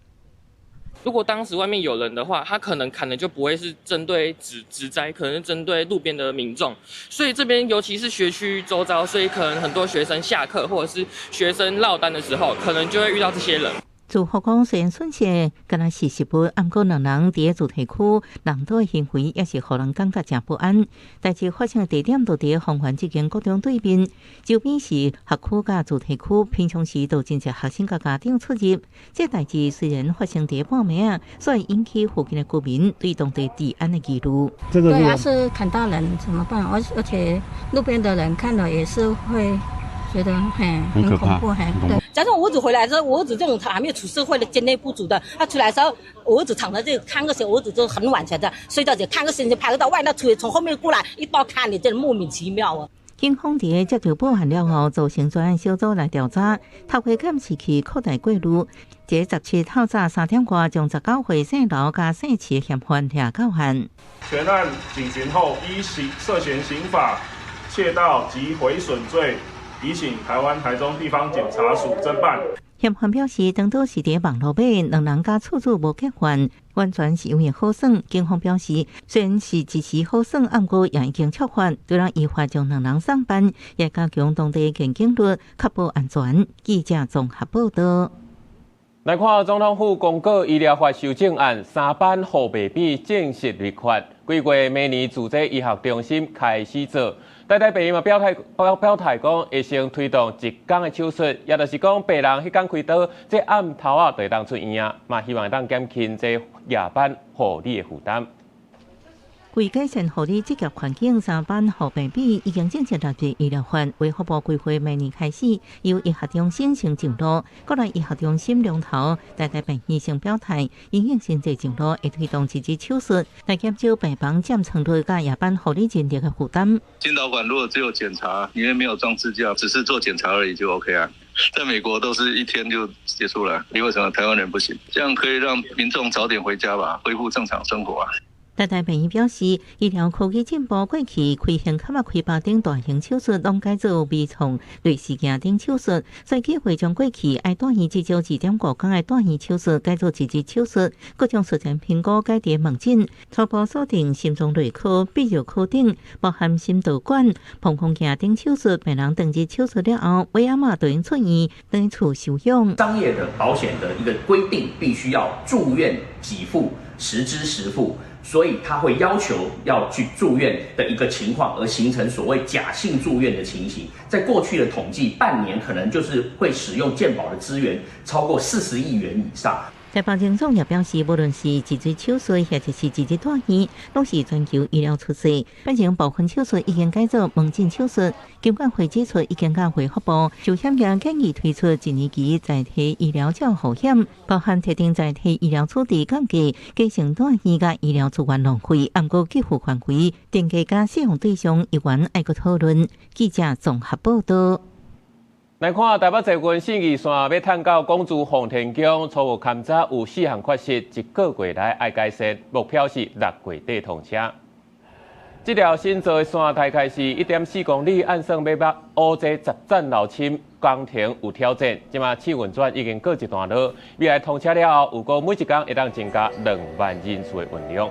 如果當時外面有人的話，他可能砍的就不會是針對植栽，可能是針對路邊的民眾。所以這邊尤其是學區周遭，所以可能很多學生下課或者是學生落單的時候，可能就會遇到這些人。住戶講，雖然損失敢若是食物，毋過兩人佇咧住宅區人多的行為，也是予人感覺誠不安。代誌發生的地點就佇咧豐原這間國中對面，周邊是學區佮住宅區，平常時都真濟學生佮家長出入。這代誌雖然發生佇咧半暝仔，所以引起附近的居民對當地治安的疑慮。對啊，是砍到人怎麼辦？而且路邊的人看了也是會覺得很恐怖，很對。假如我兒子回來之後，我兒子這種他還沒有出社會的經驗不足的，他出來的時候，我兒子躺在這看個時候，我兒子就很晚才在睡覺，就看個星星，拍個到外，那出來從後面過來一刀砍你，真的莫名其妙啊！警方佇接到報案了後，組成專案小組來調查，透過監視器擴大過濾。這17透早3點外，將19歲姓劉佮姓徐的嫌犯掠到案。全案警詢後，依涉嫌刑法竊盜及毀損罪，移請台灣台中地方檢察署偵辦。嫌犯表示，當初是佇網路買，兩人佮厝主無結怨，完全是因為好耍。警方表示，雖然是一時好耍，毋過也已經觸法，對人依法將兩人送辦，也加強當地檢警率，確保安全。記者綜合報道。來看總統府公告醫療法修正案，三班護病比正式立法，規劃明年自這醫學中心開始做。台大病院嘛表態講，會先推動一工的手術，也就是講病人彼工開刀，這暗頭仔就會當出院啊，嘛希望會當減輕這夜班護理的負擔。為改善護理執業環境，三班護病比已經正式納入醫療法。衛福部規劃明年開始，由醫學中心先上路，國立醫學中心龍頭台大病院先表態，因應先濟上路，會推動一日手術，來減少病房佔床率佮夜班護理人力的負擔。心導管如果只有檢查，裡面沒有裝支架，只是做檢查而已就 OK 啊。在美國都是一天就結束了，你為什麼台灣人不行？這樣可以讓民眾早點回家吧，恢復正常生活啊。台大病院表示，醫療科技進步，過去開胸坎仔開腹等大型手術攏改做微創內視鏡等手術，所以計劃將過去愛住院至少2.5工的住院手術改做一日手術，閣將術前評估改佇門診，初步鎖定心臟內科、泌尿科等，包含心導管、膀胱鏡等手術，病人當日手術了後，尾暗仔就用出院，轉厝休養。商業的保險的一個規定，必須要住院給付，實支實付。所以他會要求要去住院的一個情況，而形成所謂假性住院的情形。在過去的統計，半年可能就是會使用健保的資源超過40億元以上。台北榮總也表示，無論是一日手術或者是一日住院，攏是全球醫療趨勢。反正部分手術已經改做門診手術。金管會指出，已經佮衛福部壽險業建議推出一年期在體醫療照護險，包含特定在體醫療處置降價、加成住院佮醫療資源浪費，毋過給付範圍、定價佮適用對象，猶原愛閣討論。記者綜合報道。來看台北捷運信義線欲褪到港珠奉天宮，初步勘查有四項缺失，一個月內愛改善，目標是6月底通車。這條新造的線大概是1.4公里，按算欲捌烏坐10層樓深，工程有挑戰。這馬試運轉已經告一段落，未來通車了後，預估每一工會當增加2萬人次的運量。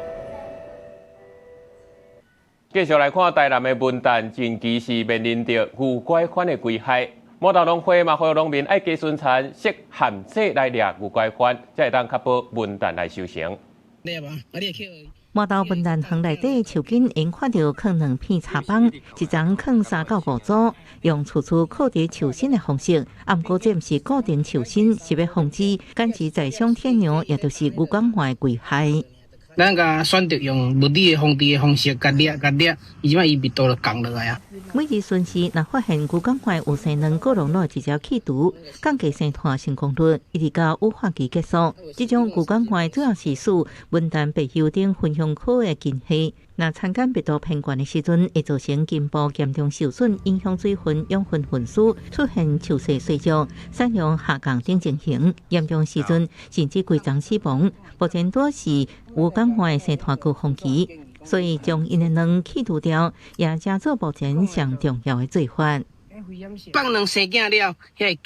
繼續來看台南的文旦，近期是面臨著牛拐番的危害。貘頭農會嘛，呼籲農民愛加巡田，設陷阱來掠牛拐番，才會當確保文旦來收成。貘頭文旦園內底樹根會看著囥兩片柴枋，一叢囥3到5組，用錘錘扣佇樹身的方式。毋過這毋是固定樹身，是欲防止趕轍在傷天牛，也就是牛犁番的危害。咱共選擇用物理的防治的方式，共掠共掠，伊這擺伊密度就降落來啊。每日巡視，若發現牛犁番有生卵，果農會直接去除，降低生湠成功率，一直到羽化期結束。這種牛犁番主要是屬文旦白桕等芸香科的根系。若田間密度偏懸的時陣，會造成根部嚴重受損，影響水分、養分運輸，出現樹勢衰弱、產量下降等情形。嚴重時陣，甚至規叢死亡。目前多是牛犁番的生湠高峰期。所以將𪜶的卵去除掉，也成做目前上重要的做法。放卵生囝了，遐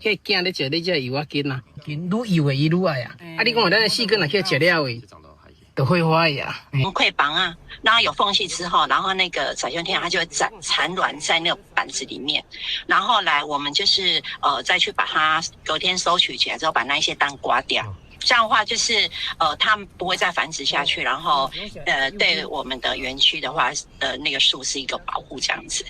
个囝咧食咧食油仔緊啊，愈幼的伊愈愛啊。啊，你講咱的細菌若去食了的，就會發呀。潰板啊，然後有縫隙之後，然後那個窄胸天它就會產卵在那個板子裡面，然後來我們就是再去把它隔天收取起來之後，把那一些蛋刮掉。這樣的話就是它不會再繁殖下去，然後對我們的園區的話，那個樹是一個保護，這樣子。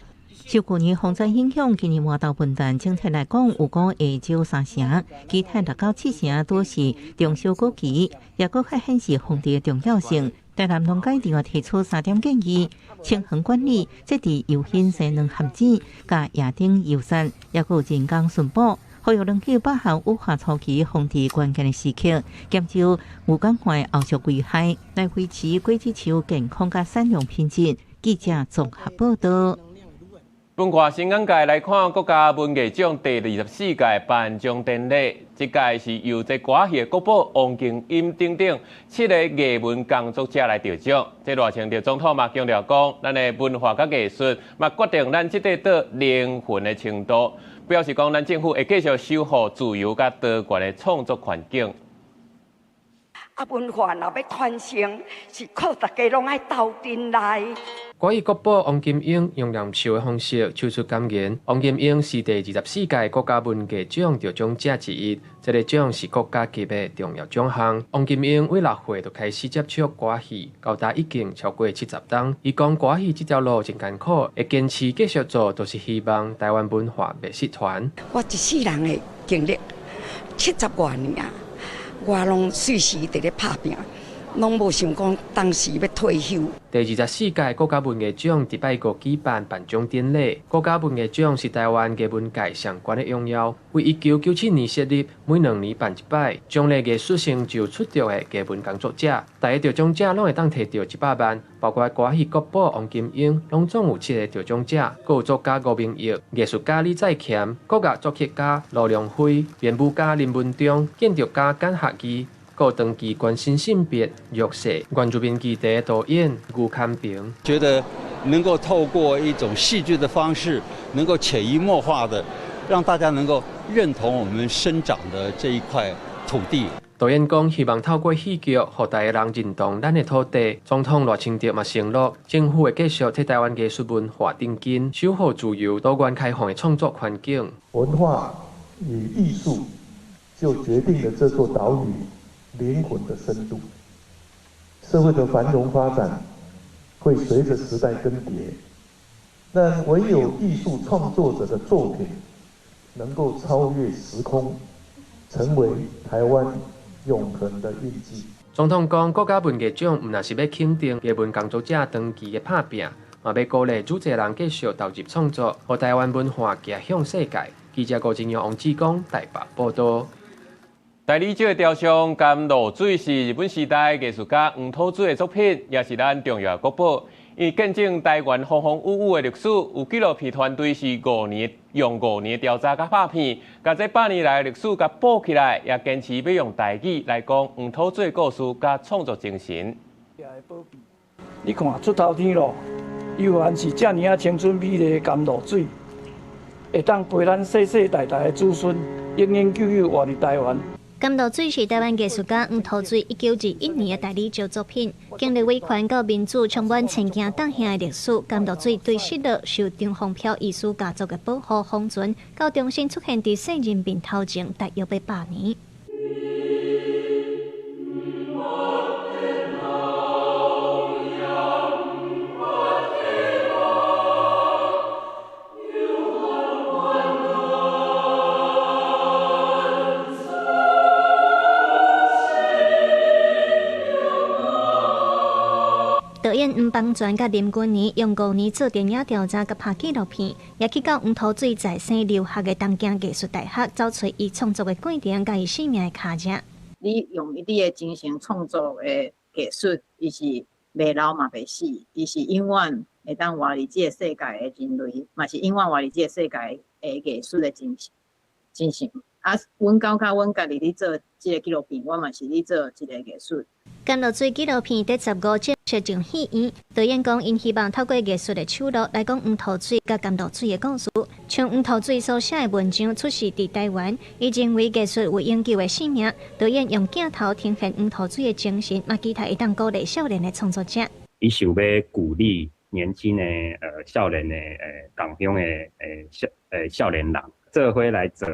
受舊年洪災影響，今年豌豆笨蛋整體來講有講會少三成，其他六到七成都是中小果期，也閣較顯示防治的重要性。台南農改另外提出三點建議：清園管理、設置優先生卵陷阱、佮夜燈誘殺，也閣有人工巡捕，呼籲農友把握羽化初期防治關鍵的時刻，減少有感染後續危害，來維持果子樹健康佮產量品質。記者綜合報道。文化新眼界來看，國家文藝獎第24屆頒獎典禮，這屆是由這歌戲的國寶王金英等等7個藝文工作者來得獎。這賴清德總統嘛強調講，咱的文化佮藝術嘛決定咱這塊島靈魂的程度，表示講咱政府會繼續守護自由佮多元的創作環境。啊，文化若欲傳承，是靠大家攏愛鬥陣來。歌藝國寶王金英用念唱的方式唱出感言。王金英是第24屆國家文藝獎得獎者之一，這個獎是國家級的重要獎項。王金英為6歲就開始接觸歌戲，到今已經超過70冬。伊講歌戲這條路真艱苦，會堅持繼續做，就是希望台灣文化袂失傳。我一世人的經歷70外年啊。我攏隨時佇咧拍拚，攏無想講當時欲退休。第24屆國家文藝獎佇拜五舉辦頒獎典禮。國家文藝獎是台灣藝文界上懸的榮耀，為1997年設立，每2年辦一擺，獎勵藝術成就出眾的藝文工作者。逐个得獎者攏會當提著100萬，包括歌戲國寶王金英，攏總有7個得獎者，閣有作家吳明益、藝術家李在乾、國樂作曲家盧良輝、編舞家林文忠、建築家簡學義。閣長期關心性別弱勢原住民議題導演吳康平，覺得能夠透過一種戲劇的方式，能夠潛移默化的讓大家能夠認同我們生長的這一塊土地。導演講，希望透過戲劇，予逐个人認同咱的土地。總統賴清德嘛承諾，政府會繼續替台灣藝術文化定根，守護自由多元開放的創作環境。文化與藝術就決定了這座島嶼靈魂的深度，社會的繁榮發展會隨着時代更迭，但唯有藝術創作者的作品能夠超越時空，成為台灣永恆的印記。總統講，國家文藝獎毋但是欲肯定藝文工作者長期的拍拚，嘛欲鼓勵愈濟人繼續投入創作，予台灣文化行向世界。記者郭金陽、王志剛台北報道。大理石的雕像甘露水是日本時代藝術家黃土水的作品，也是咱重要的國寶。伊見證台灣風風雨雨的歷史，有紀錄片團隊是5年用5年調查佮拍片，共這100年來的歷史共補起來，也堅持欲用台語來講黃土水的故事佮創作精神。你看出頭天咯，猶原是遮爾仔青春美麗的甘露水，會當陪咱世世代代的子孫永永久久活佇台灣。甘露水是台灣藝術家黃土水1921年的大理石作品，經歷威權到民主充滿千驚動嚇的歷史。甘露水對失落受張宏飄藝術家族的保護封存，到重新出現佇世人面頭前，大約欲100年。導演黃邦全佮林君年用5年做電影調查佮拍紀錄片，也去到黃土水在生留學的東京藝術大學，找揣伊創作的過程佮伊生命的跤跡。你用你的精神創作的藝術，伊是袂老嘛袂死，伊是永遠會當活佇這个世界的人類，嘛是永遠活佇這个世界的藝術的精神。精神啊，阮感覺阮家己咧做這个紀錄片，我嘛是咧做這个藝術。甘露水紀錄片第15集。設進戲院。導演講，𪜶希望透過藝術的手路來講黃土水佮甘露水的故事。像黃土水所寫的文章出世佇台灣，伊認為藝術有永久的生命。導演用鏡頭呈現黃土水的精神，嘛期待會當鼓勵少年的創作者。伊想欲鼓勵年輕的少年的同鄉的少年人，做伙來做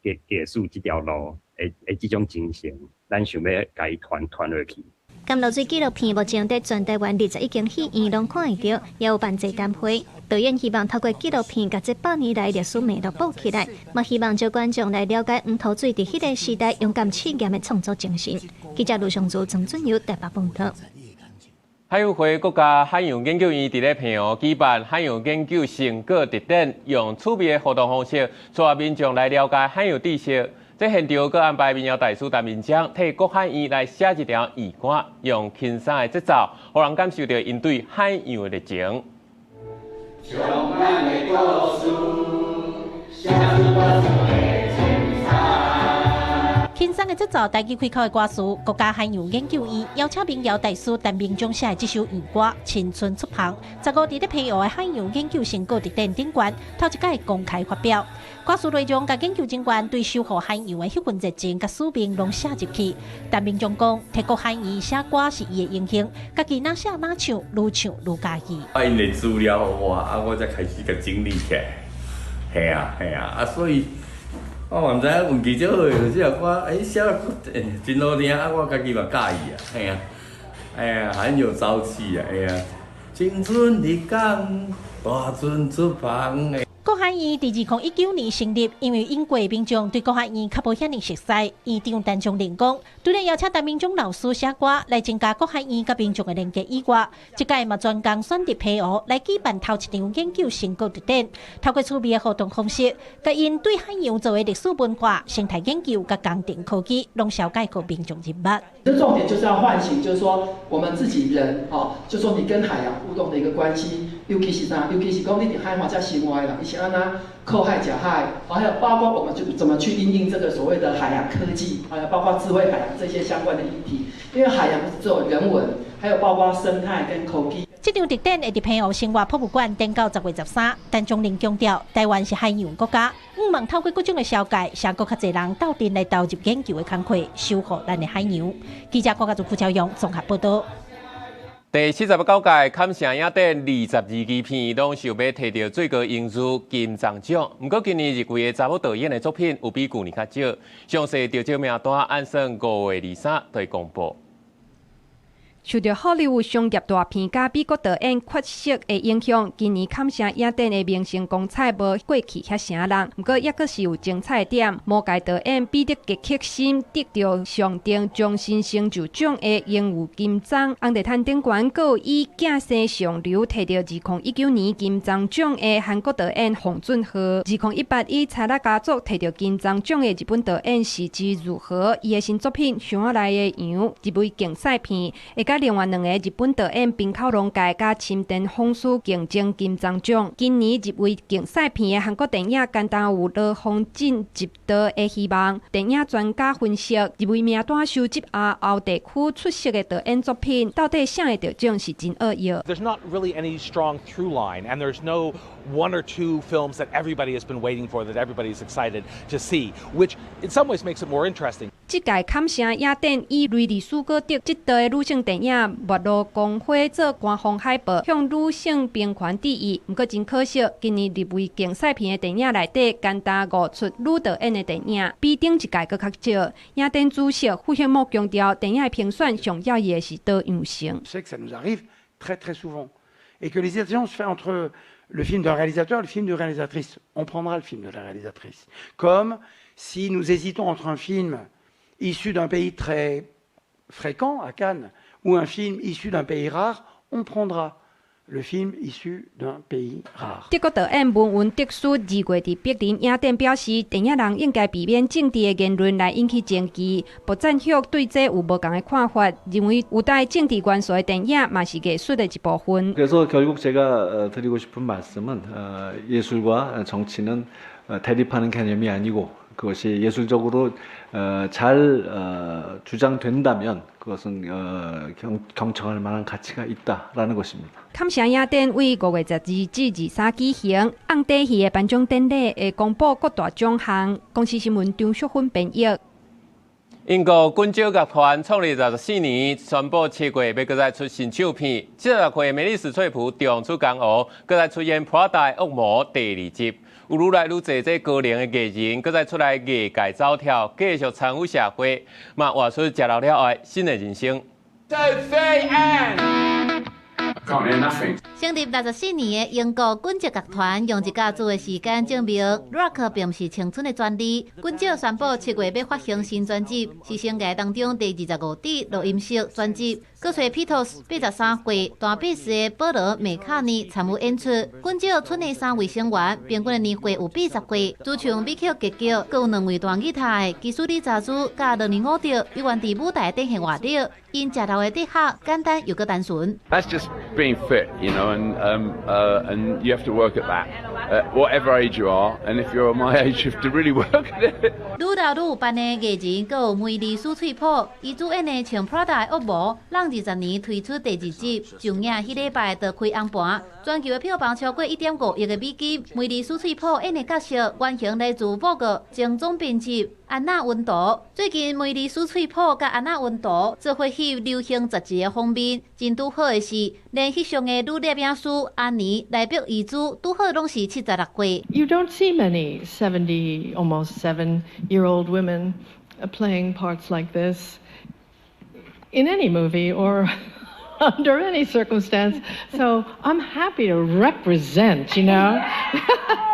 藝術這條路的這種精神，咱想欲共伊傳傳落去。甘露水紀錄片目前佇全台灣21間戲院攏看會著，也有辦座談會。導演希望透過紀錄片，共這百年來歷史脈絡補起來，嘛希望招觀眾來了解黃土水佇彼个時代勇敢試驗的創作精神。記者盧尚祖、曾俊友台北報道。海洋會國家海洋研究院佇咧澎湖舉辦海洋研究成果特展，用趣味的互動方式，帶民眾來了解海洋知識。這現場閣安排民謠大師陳明章替國海院來寫一條演歌，用輕鬆的節奏，予人感受著𪜶對海洋的熱情。充滿的故事，寫出我的精彩。輕鬆的節奏，台語開口的歌詞，國家海洋研究院邀請民謠大師陳明章寫的這首演歌《青春出航》，15佇咧澎湖的海洋研究成果特展頂懸，頭一擺公開發表。歌詞內容佮研究人員對守護海洋的彼份熱情佮使命攏寫入去。陳明章講，替國海院寫歌是伊的榮幸，家己哪寫哪唱，愈唱愈佮意。啊，𪜶的資料予我，啊，我才開始共整理起來。嘿啊，嘿啊，啊，所以我嘛毋知影運氣這好，這首歌寫得真好聽，啊，我家己嘛佮意啊，嘿啊，哎呀，很有朝氣啊，哎呀，青春的港，大船出航。國海院佇2019年成立，因為英國民眾對國海院較無遐爾熟悉。院長陳松林講，除了邀請陳明忠老師寫歌來增加國海院佮民眾的連結以外，這屆嘛專工選佇澎湖來舉辦頭一場研究成果特展，透過趣味的互動方式，共𪜶對海洋做的歷史文化、生態研究佮工程科技，攏紹介予民眾認捌。這重點就是要喚醒，就是說我們自己人，哦，就說你跟海洋互動的一個關係，尤其是啥？尤其是講你佇海岸遮生活的人，伊是按怎靠海食海，還有包括我們就怎麼去因應這個所謂的海洋科技，還有包括智慧海洋這些相關的議題。因為海洋不是只有人文，還有包括生態跟科技。這場特展會佇澎湖生活博物館展到10月13。陳松林強調，台灣是海洋國家，向望透過各種的紹介，讓閣較濟人鬥陣來投入研究的工課，守護咱的海洋。記者郭家竹、傅超勇綜合報道。第79屆坎城影展22支片攏想欲提著最高榮譽金棕獎，毋過今年入圍的查某導演的作品有比舊年較少。詳細得獎名單按算5月23就會公布。受著好萊塢商業大片佮美國導演缺席的影響，今年坎城影展的明星光彩無過去遐成人，毋過猶閣是有精彩點。魔戒導演彼得傑克森得著象徵終身成就獎的榮譽金棕，紅地毯頂懸閣有以寄生上流提著2019年金棕獎的韓國導演奉俊昊，2018以柴樂家族提著金棕獎的日本導演是枝裕和，伊的新作品《箱仔內的羊》入圍競賽片，會佮另外兩個日本導演濱口龍介佮深田晃司競爭金棕獎。今年入圍競賽片的韓國電影，干焦有羅風鎮執導的希望。電影專家分析，入圍名單收集亞歐地區出色的導演作品，到底誰會得獎是真奧妙。 There's not really any strong through line, and there's no one or two films that everybody has been waiting for, that everybody's excited to see, which in some ways makes it more interesting. 這屆坎城影展以雷利史高特執導的女性電影《末路光花》做官方海報，向女性平權致意。毋過真可惜，今年入圍競賽片的電影內底，干焦五齣女導演的電影，比頂一屆閣較少。影展主席傅幸木強調，電影的評選上要的是多樣性。 C'est que ça nous arrive très très souvent et que l'hésitation se fait entre le film d'un réalisateur et le film d'une réalisatrice. On prendra le film de la réalisatrice. Comme si nous hésitons entre un film issu d'un pays très fréquent à Cannes ou un film issu d'un pays rare, on prendra le film issu d'un pays rare. 德國導演文雲德斯2月佇柏林影展表示，電影人應該避免政治的言論來引起爭議。朴贊郁對這有無仝的看法，認為有帶政治元素的電影嘛是藝術的一部分。 그래서 결국 제가 드리고 싶은 말씀은 예술과 정치는 대립하는 개념이 아니고 그것이 예술적으로 잘 주장된다면 그것은 경청할 만한 가치가 있다라는 것입니다. 坎城影展为5月12至23举行，红底戏的颁奖典礼会公布各大奖项。公视新闻张淑芬编译。英国滚石乐团创立64年，宣布7月欲阁再出新唱片。76岁梅丽史翠普重出江湖，阁再出演《Prada 恶魔》第二集。有愈来愈济这高龄的艺人，阁再出来艺界走跳，继续参与社会，嘛活出食老了后新的人生。成立64年的英国滚石乐团，用一甲子的时间证明，rock 并毋是青春的专利。滚石宣布7月欲发行新专辑，是生涯当中第25支录音室专辑。阁揣披头士83岁弹贝斯的保罗麦卡尼参与演出。滚石賰的三位成员平均的年岁有80岁，主唱米克杰克，阁有两位弹吉他的基斯理查兹佮罗尼伍德，犹原伫舞台展现活力。𪜶食老的哲学简单又阁单纯。 That's just being fit, and you have to work at that, whatever age you are, and if you're my age, you have to really work at it. 愈老愈有范的艺人，阁有梅丽史翠普，伊主演的《穿 Prada 的恶魔》，仝20年推出第二集，上映彼礼拜就开红盘，全球的票房超过1.5亿的美金。梅丽史翠普演的角色原型来自 Vogue 前总编辑安娜温图。最近梅丽史翠普佮安娜温图做伙翕流行杂志的封面，真拄好的是，连翕相的女摄影师安妮来逼遗珠，拄好拢是76岁。 You don't see many 70, almost 7-year-old women playing parts like this in any movie or under any circumstance. So I'm happy to represent.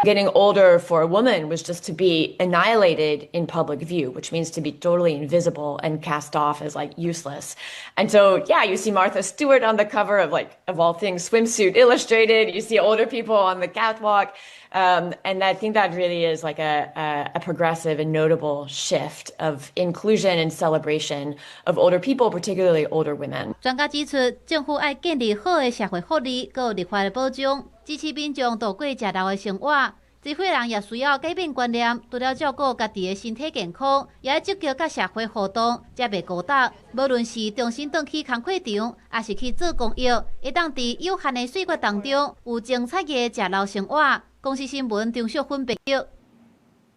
Getting older for a woman was just to be annihilated in public view, which means to be totally invisible and cast off as like useless. And so, yeah, you see Martha Stewart on the cover of, like, of all things, Swimsuit Illustrated. You see older people on the catwalk. And I think that really is like a progressive and notable shift of inclusion and celebration of older people, particularly older women. 专家指出，政府爱建立好的社会福利，阁有立法的保障，支持民众度过食老的生活。这岁人也需要改变观念，除了照顾家己的身体健康，也爱积极佮社会互动，才袂孤单。无论是重新转去工课场，抑是去做公益，会当伫有限的岁月当中，有精彩的食老生活。公视新闻张淑芬编译。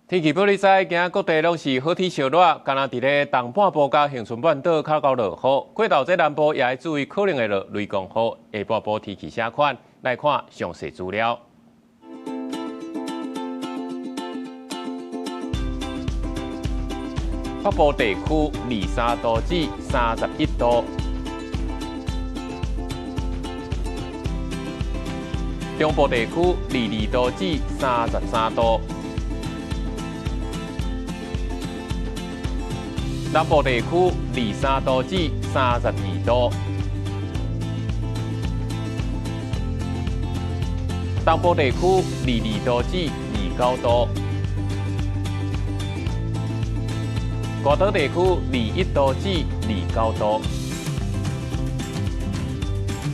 天气报你知，今仔各地拢是好天烧热，干焦伫咧东半部佮恒春半岛较𠢕落雨，过头这南部也爱注意可能会落雷公雨。下半晡天气啥款？来看详细资料。北部地区23度至31度，中部地区22度至33度，南部地区23度至32度，东部地区22度至29度。外岛地区21度至29度。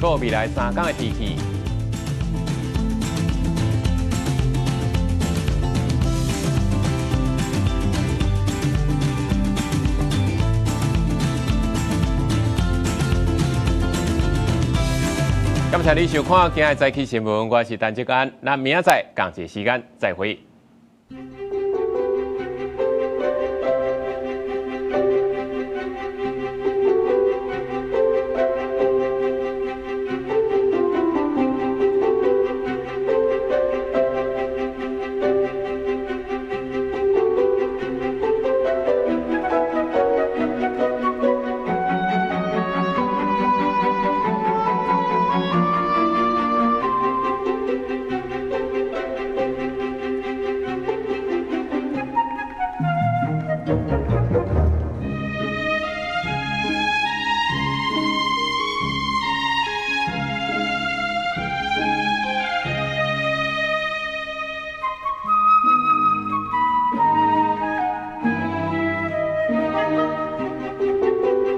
阁未来3天的天气。感谢你收看今仔早起新闻，我是陈志安，咱明仔载仝一个时间再会。